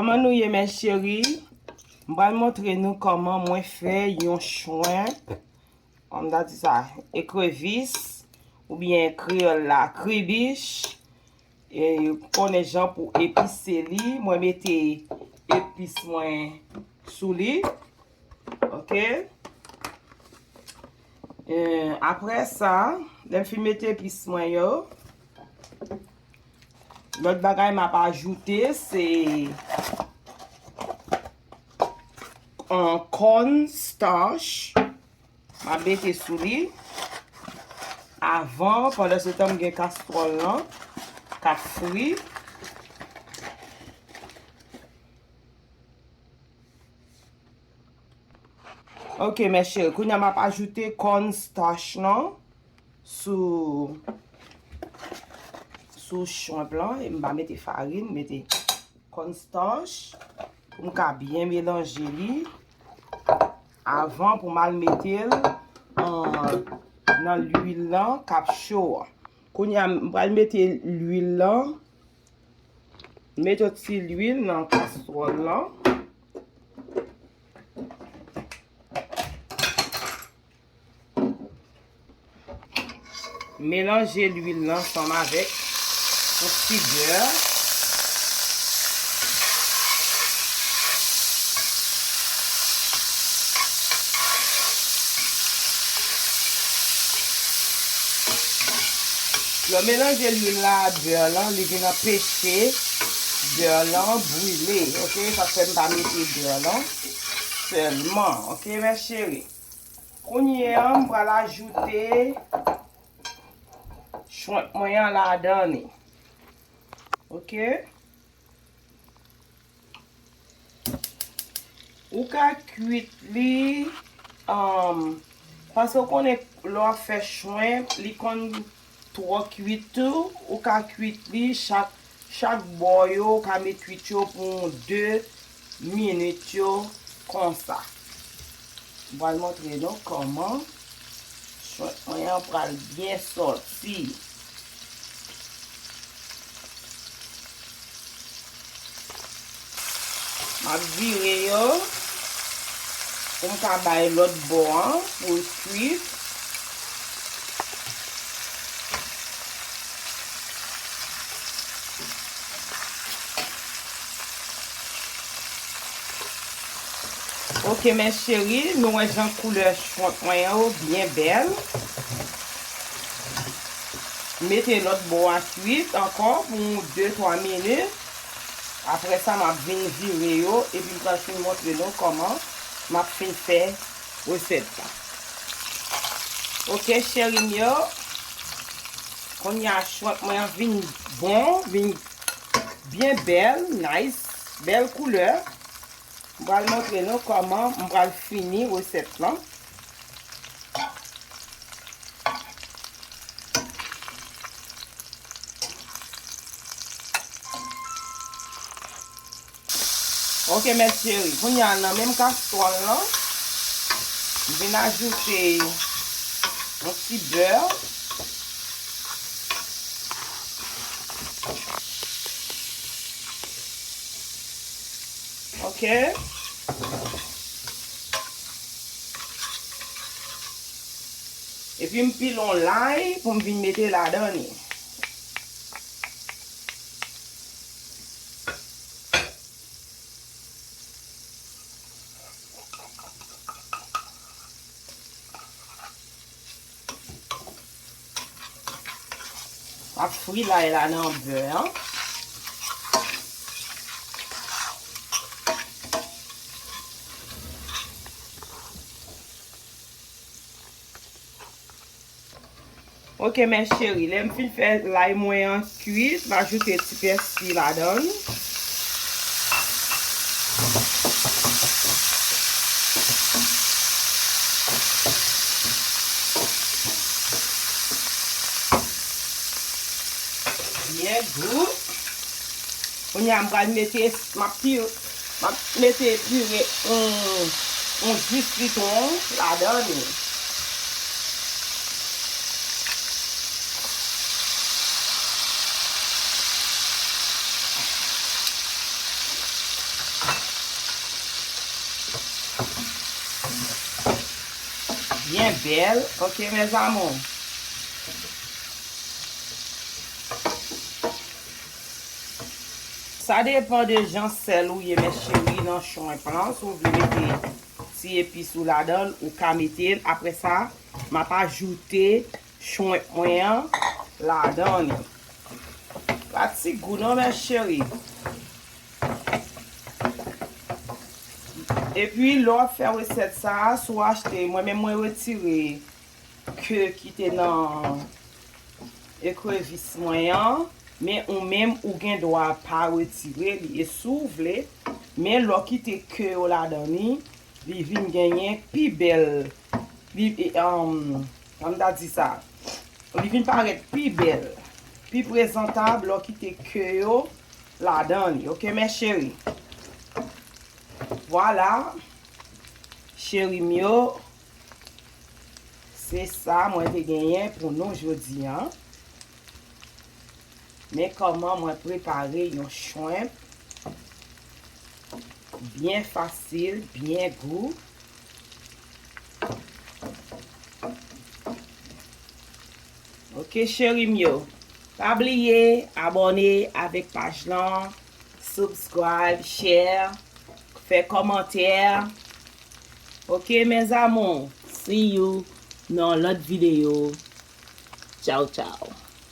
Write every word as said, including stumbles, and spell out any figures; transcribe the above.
Kòman nou ye, mes chéris? M pral montre nou kòman mwen fè yon shrimp, kòm ta di sa, ekrevis, oubyen kreyòl la, kribich. E konnen jan pou epise li. Mwen mete epis mwen sou li. Ok. E, apre sa, lè m fin mete epis mwen yo, lòt bagay m ap ajoute, se, um, corn starch. M ap mete sou li. Avan, pandan se tan, m gen kastwòl lan k ap fri. Ok, mes chéris, kounye a m ap ajoute corn starch lan sou, sou shrimp lan. E m pa mete farin, mete corn starch pou m ka byen melanje li avan pou m al mete l, an, nan lwil lan k ap cho an. Kounye a, m pral mete lwil lan. Mete yon ti lwil nan kastwòl lan. Melanje lwil lan ansanm avèk yon ti bè. Lè w melanje lwil la ak bè lan, li vin anpeche bè lan brile. Ok, sa fè m pa mete bè lan sèlman. Ok, mes chéris. Kounye a, m pral ajoute shrimp mwen an ladan li. Ok. Ou ka kwit li, um, paske w konnen lè w ap fè shrimp, li konn twò kwit tou, ou ka kwit li chak, chak bò yo, ou ka met kwit yo pou yon de minit yo konsa. M pral montre nou kòman shrimp mwen an pral byen sòti. M ap vire yo pou m ka bay lòt bò an pou l kwit. Ok, mes chéris, nou wè jan koulè shrimp mwen yo byen bèl. Mete lòt bò a kwit ankò pou de twa minit. Apre sa, m ap vin vire yo, epi m pral fin montre nou kòman m ap fin fè resèt la. Ok, cheri m yo. Kounye a, shrimp mwen an vin bon, vin byen bèl, nice, bèl koulè. M pral montre nou kòman m pral fini resèt lan. Ok, mes chéris, kounye a nan menm kastwòl lan, m vin ajoute yon ti bè. Ok. Epi m pile yon lay pou m vin mete ladan li. M ap fri lay la nan bè an. Ok, mes chéris, lè m fin fè lay mwen an kwit, m ajoute ti pèsi ladan l. Byen gou. Kounye a, m pral mete, m ap pire, m ap mete pire yon, yon ji sitwon ladan li. Byen bèl. Ok, mes amours. Sa depan de jan sèl ou ye, mes chéries, nan shrimp lan. Si w vle mete ti epis ou ladan l, ou ka mete l. Apre sa, m ap ajoute shrimp mwen an ladan li. Pa ti gou non, mes chéries. Epi, lè w ap fè resèt sa a, si w achte, mwen menm mwen retire ke ki te nan ekrevis mwen an, men ou menm ou gen dwa pa retire li. E si w vle, men lè w kite ke yo ladan li, li vin genyen pi bèl. Li, e, um, kòman m ta di sa? Li vin parèt pi bèl, pi prezantab lè w kite ke yo ladan li. Ok, mes chéries? Vwala, cheri m yo, se sa mwen te genyen pou nou jodi a. Men kòman mwen prepare yon shrimp byen fasil, byen gou. Ok, cheri m yo. Pa bliye abòne avèk paj lan, subscribe, share, fè kòmantè. Ok, mes amours. See you nan lòt videyo. Tchao, tchao.